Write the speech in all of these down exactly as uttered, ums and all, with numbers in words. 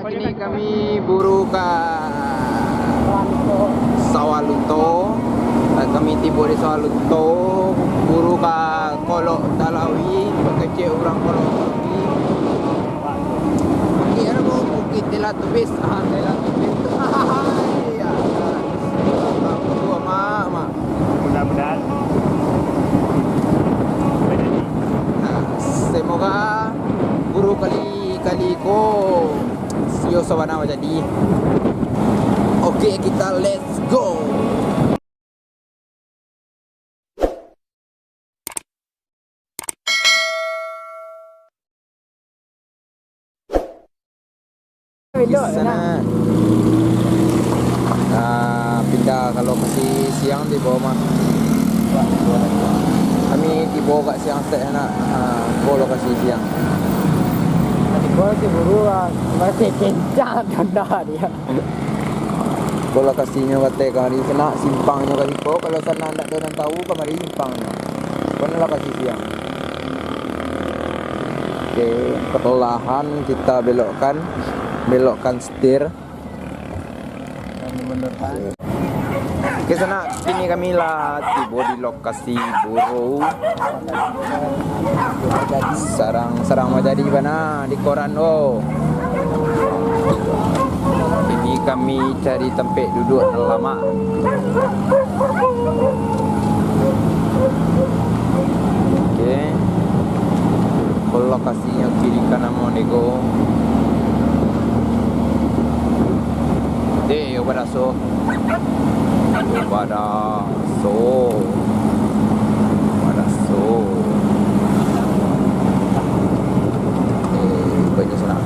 Kini kami buru ka Sawah Lunto. Kami tibo di Sawah Lunto, buru ka Kolok Talawi, bakecek urang Kolok Talawi. Bukik anu, Bukik Telatubis. Ah, Telatubis. Iya. Mak, mak. Mudah-mudahan. Nah, semoga buru kali, kali ko sio sabana manjadi. Oke, kita let's go. Di sana. Ah, pindah ka lokasi siang di bawah mah. Kami tibo ka siang saketek nak. Ah, ko lokasi siang. Tibo ti buru ah, masih kencang tanda dia. Ko lokasinyo katek kamari sanak, simpangnyo ka siko. Kalau sanak ndak ado nan tahu, kamari simpangnyo. Ko nan lokasi siang. Oke, perlahan kita belokkan, belokkan setir. Oke, sanak, kini kami lah tibo di lokasi buru. Sarang, sarang manjadi bana di koran tu. Kini kami cari tampek duduak nan lamak. Oke. Ko lokasinyo kiri kanan mah, Nego. Deh, yo badaso. Yo badaso. Badaso. Eh, banyak sanak.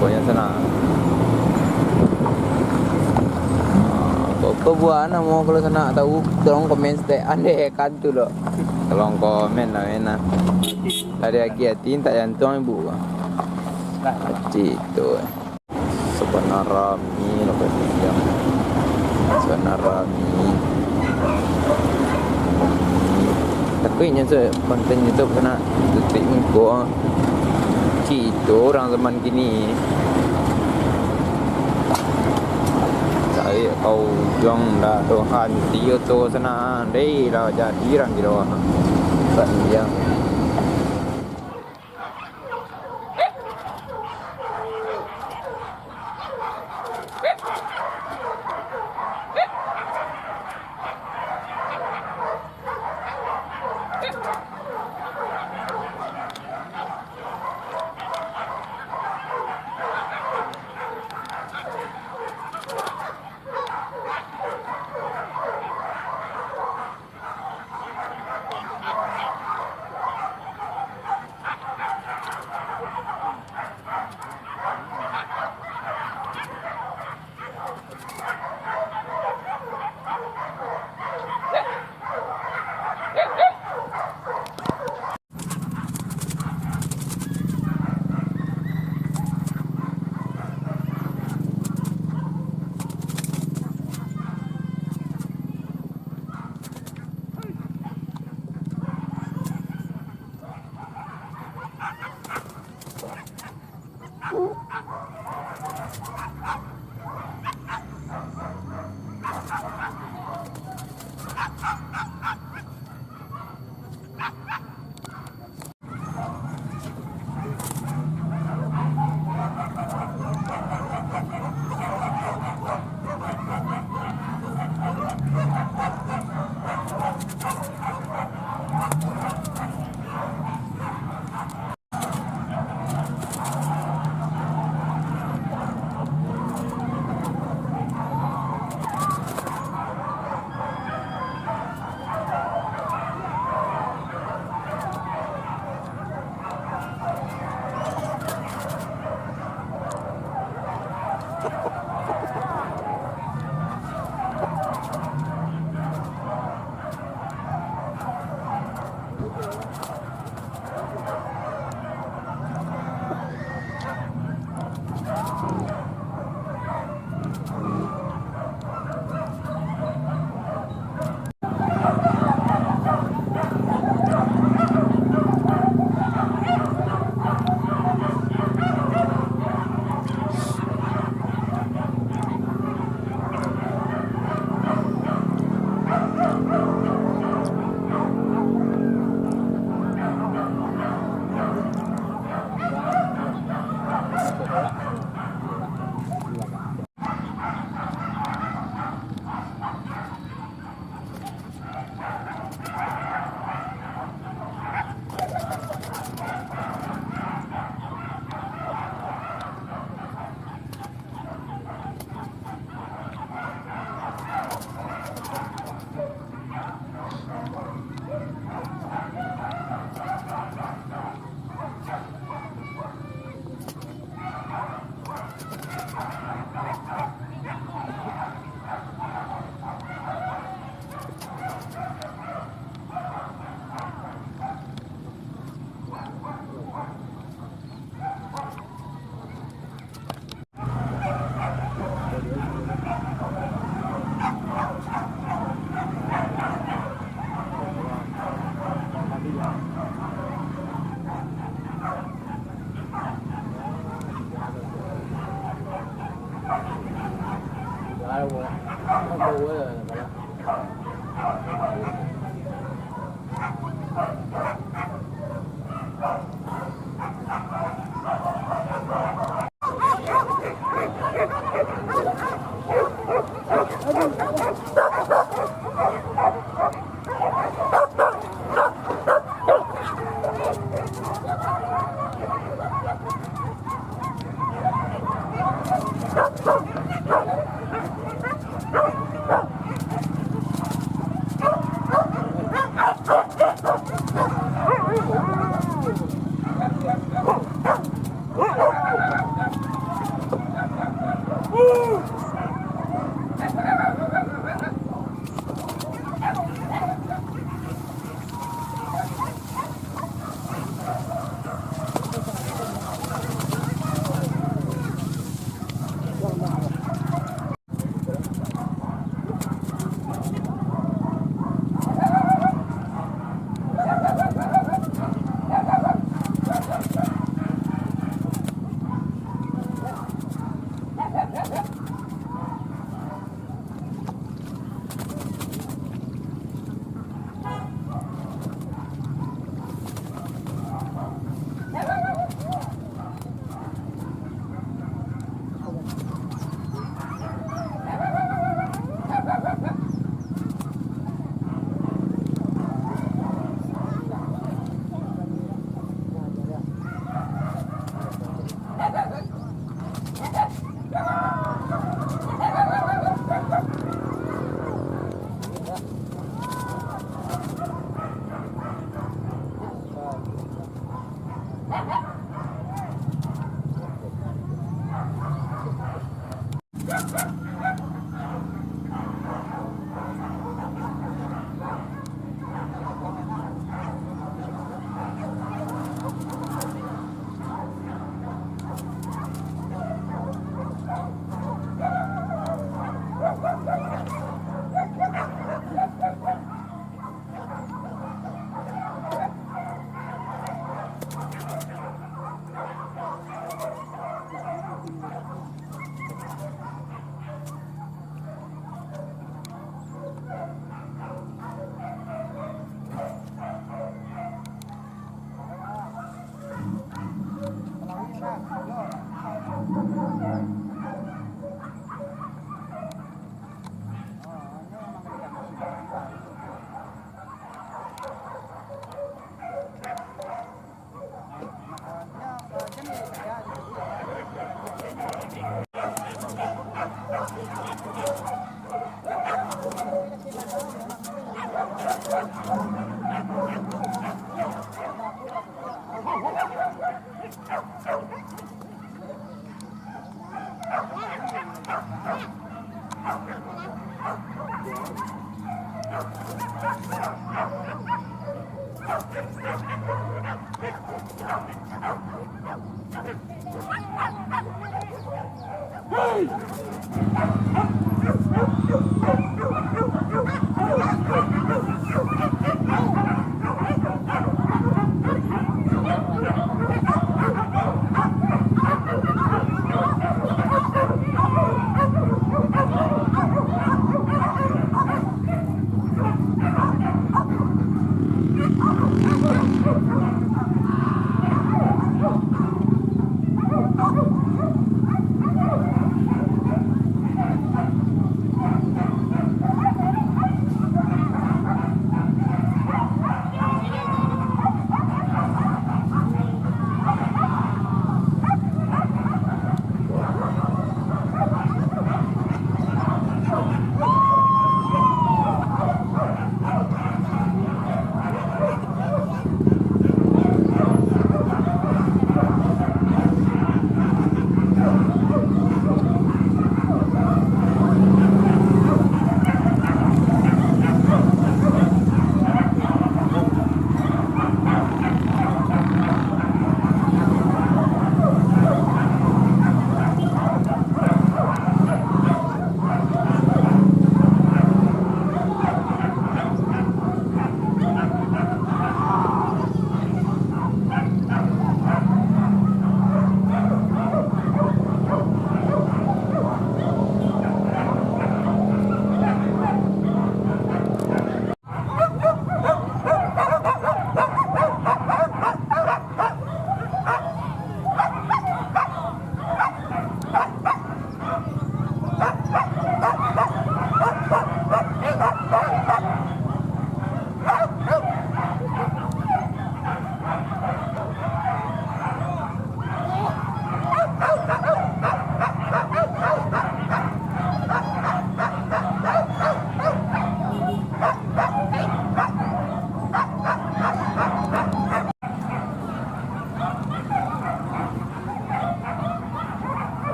Banyak sanak. Apa buah namo kalau sanak tahu, tolong komen saketek. Andeh kan tu lo. Tolong komen lah, men, ah. Dari aki hati tak jantung ibu. Hati tu. Sabana rami lah pasti siang. Sabana rami. Tapi inyo tu konten YouTube sanak detik muko. Cito urang zaman kini. Cari kau jong dah tu hanti tu sanak. Deh lah jadi urang kiro. Panjang.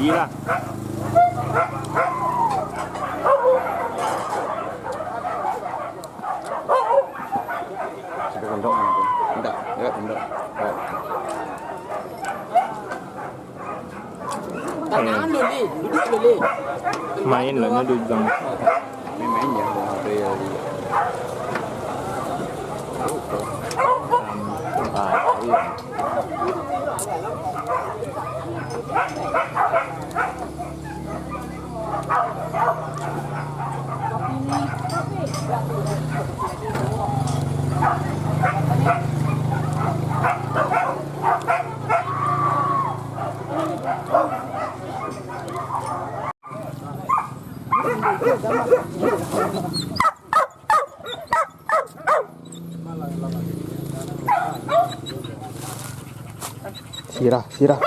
Iyalah. Sampai pondok mana tu? Enggak, lewat pondok. Lewat. Tangan dulu, duduk dulu. Main lah, duduk bang. Main-main je, orang tu ya. Ah, iya. Sirah, sirah.